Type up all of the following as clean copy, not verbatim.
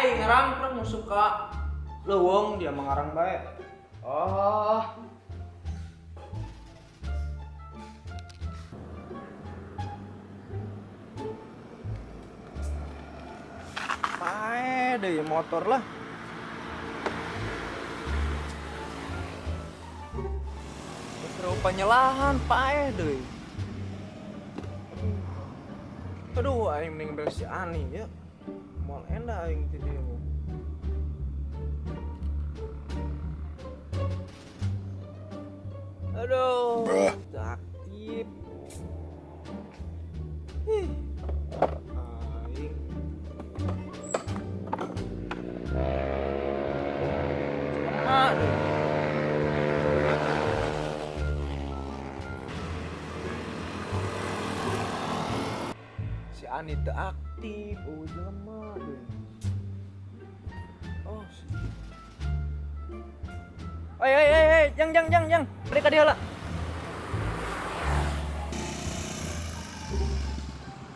Aing ngarang pernah musuh ka leuweung dia mengarang bae. Oh. Pae deui motor lah. Terus penyelahan pae deui. Aduh, aing mending beli si Ani ya. Moal endah aing ti dieu. Aduh, aktif. Ih. Aing. Aduh. Si Ani teu aktif, oh jelema deui. Oh, si. Oi, oi, oi, oi, jang, jang, jang, jang. Balik ka dieu lah.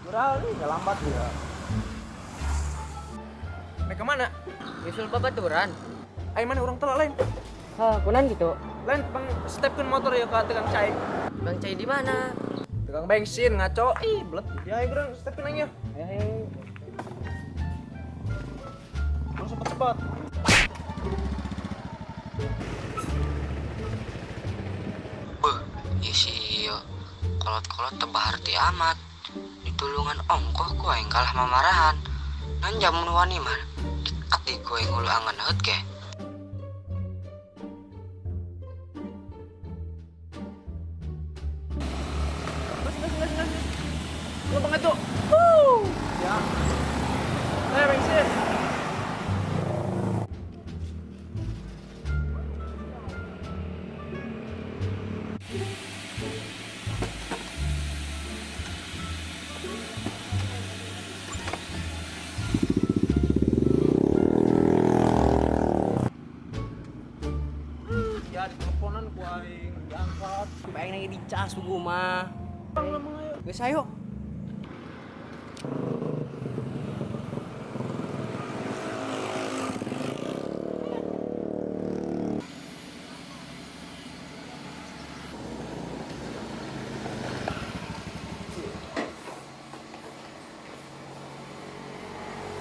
Kurang nih, nggak lambat dia. Naik kemana? Nyusul babaturan. Ayo mana orang telah lain. Hah, kunan gitu. Lain bang stepkeun motor ya ke tukang cai. Bang cai di mana? Tukang bensin ngaco. Ih, belet. Ya, ayo kurang stepkeun aja. Ayo, ayo. Terus cepat-cepat. Beuh, ieu si ieu. Kolot-kolot teu baharti amat. Ditulungan ongkoh ku aing kalah mamarahan. Ngan jamun wani mah dikat di ku aing hulu angan heut ge. Terus, terus, terus, terus. Lu banget tuh. Wuh. Ya. Eh, bensin. Ya, di teleponan ku aing diangkat. Pengen lagi dicas ku mah. Bang, lemeng ayo. Geus ayo.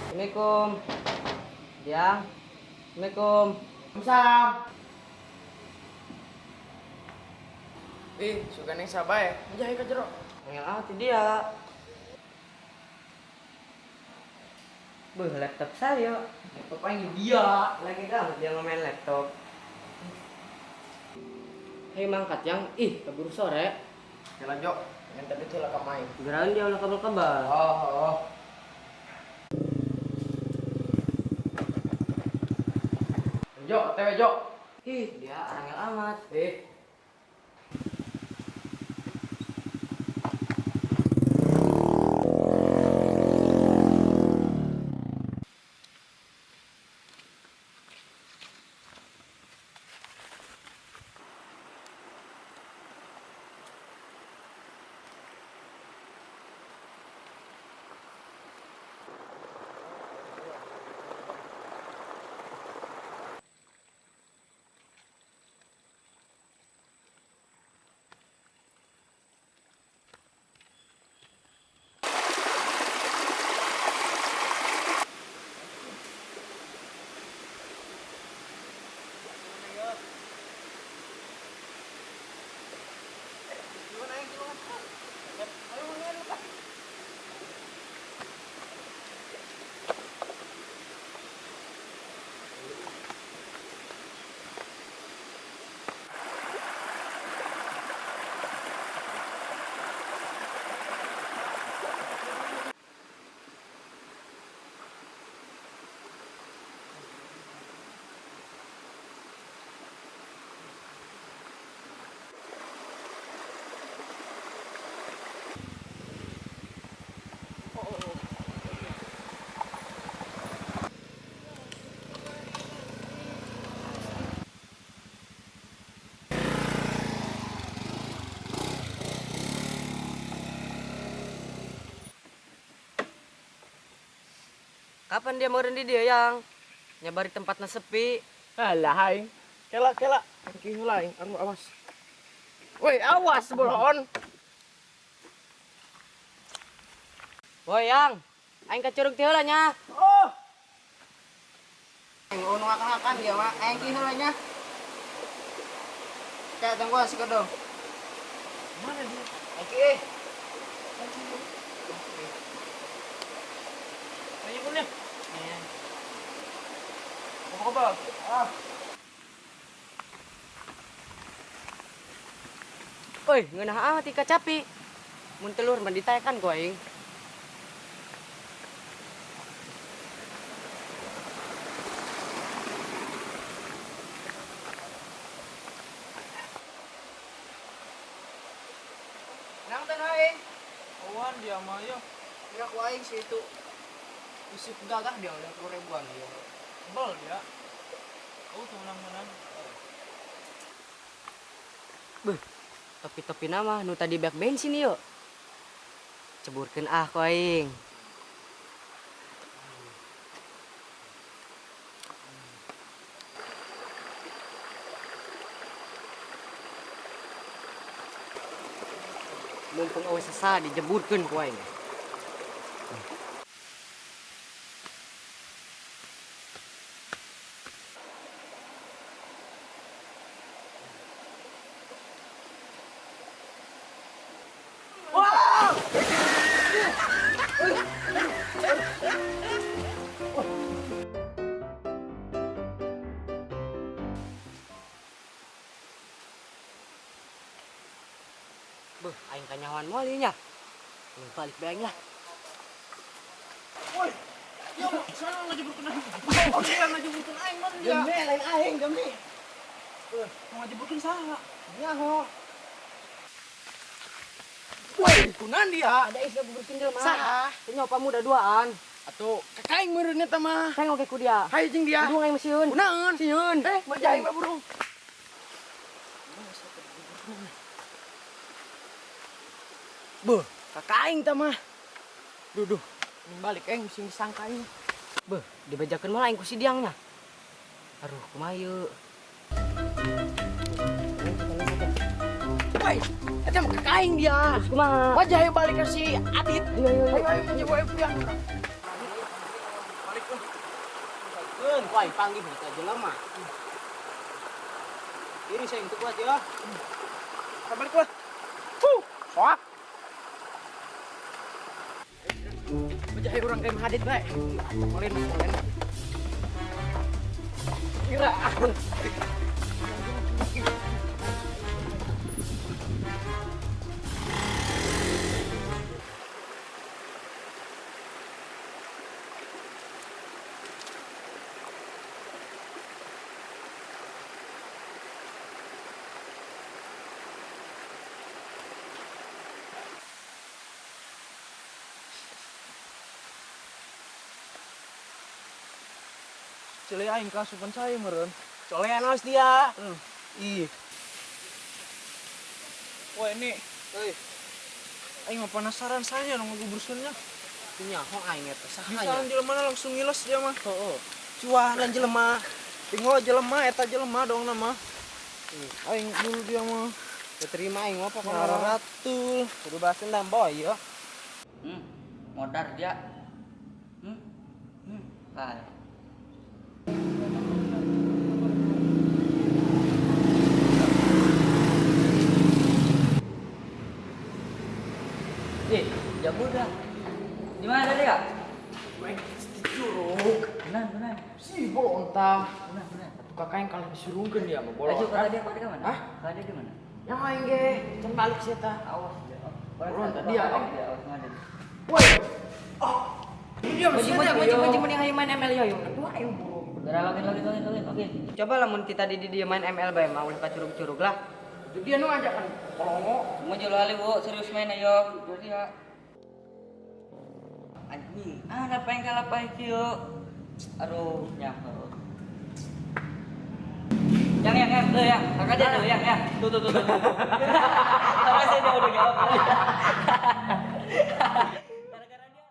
Assalamualaikum. Diang. Assalamualaikum. Waalaikumsalam. Ih, suka neng sabai. Jahe ka jero. Ngel ah ti dia. Beuh, laptop saya. Laptop aing dia. Lagi banget dia ngemain laptop. Hei mangkat yang, ih keburu sore. Jalan jok, yang tadi tuh lah kamain. Gerakan dia ulah kabel-kabel. Oh, oh. Jok, tewe jok. Ih, dia arangel amat. Eh. Kapan dia meureun di dia yang? Nyabari tempatna sepi. Alah aing. Kela kela. Engki heula aing. Aduh awas. Woi, awas bolon. Woi yang, aing ka curug teh heula nya. Oh. Aing nu ngakan-ngakan dia mah, aing ki heula nya. Kayak tunggu si kodong. Mana dia? Aing ki. Ayo punya. Apa kabar? Ah. Oi, ngeunah amat ika capi. Mun telur mah ditaekan ku aing. Nang tan aing. Awan dia mah yo. Kira ku aing si itu. Isip gagah dia udah 20 ribuan dia. Bel dia. Oh, tuh menang-menang. Beuh, topi-topi nama nu tadi bak bensin yuk. Ceburkeun ah ku aing. Mumpung awe sesa dijeburkeun ku aing. Beuh, aing kanyahoan moal ieu nya. Mending balik bae aing lah. Woi, yo, sana ngajeburkeun aing. Oke, ngajeburkeun aing man dia. Demi lain aing demi. Mau ngajeburkeun saha? Nyaho. Woi, kunan dia. Ada is ngajeburkeun jelema. Saha? Teu nyoba muda duaan. Atuh, kakak aing meureun eta mah. Teng oge ku dia. Hayu jeung dia. Kudu aing sieun. Kunaon? Sieun. Bajai mah burung. Beuh, kakak aing tah mah. Duh, duh. Mending balik aing sing disangka aing. Beuh, dibejakeun mah aing ku si Diangnya. Aduh, kumaha ieu? Woi, eta mah kakak aing dia. Terus kumaha? Wajah ayo balik ke si Adit. Ayo, ayo, ayo. Ayo, ayo, ayo, ayo, ayo. Balik lah. Keun, ku aing panggih eta jelema. Iri saya teu kuat ya. Balik lah. Huh, soak. Wajah ayo urang kayak Adit bae. Molen, molen. Kira. Cele aing kasupan saya meureun. Colean awas dia. Ih. Wah ini, Euy, aing mah penasaran saya nu ngagubursunnya. nyaho aing eta saha Bisa nya. jelema langsung ngiles dia mah. Heeh. Cuah lan jelema. Tinggal jelema eta jelema dong nama. Aing dulu dia mah. Teu terima aing mah pokona. Ngaratul. Kudu balas dendam boy yo. Modar dia. Lah. Ih, jago dah. Di mana tadi, Kak? Weh, curug. Benar, benar. Si bolon tah. Benar, benar. Atuh kakak yang kalian disurungkeun dia mah bolon. Laju kalau dia kau di mana? Hah? Kalau dia di mana? Yang aing ge, can balik sih eta. Awas dia. Bolon tadi ya. Dia awas mana. Woi. Oh. Ini dia Maju, maju, maju, maju, mending hayu main ML yo yo. Aduh, ayo buru. Udah login, login, login, login. Oke. Coba lamun kita di dia main ML bae mah ulah kacurug-curug lah. Itu dia nu ngajakan kolongo. Mau jual ali, Bu. Serius main ayo. Jadi ya. Anjing. Ah, apa yang kalah pae kieu? Aduh, nyaho. Yang yang tuh yang. Kakak dia tuh yang yang. Tuh tuh tuh. Tuh. Kakak saya udah jawab. Gara-gara dia.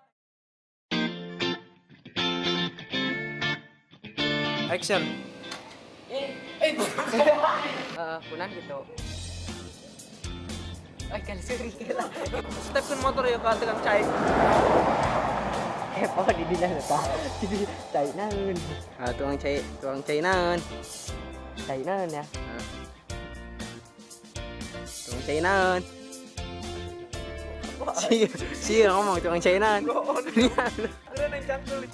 Action. Kunan gitu. Ay, kali suri lah. Stepkeun motor ya ka tukang cai. Kepo di dina ta. Cai naon. Ah, tukang cai naon? Cai naon ya. Tukang cai naon? Si ngomong tukang cai naon. Keren yang cangkul.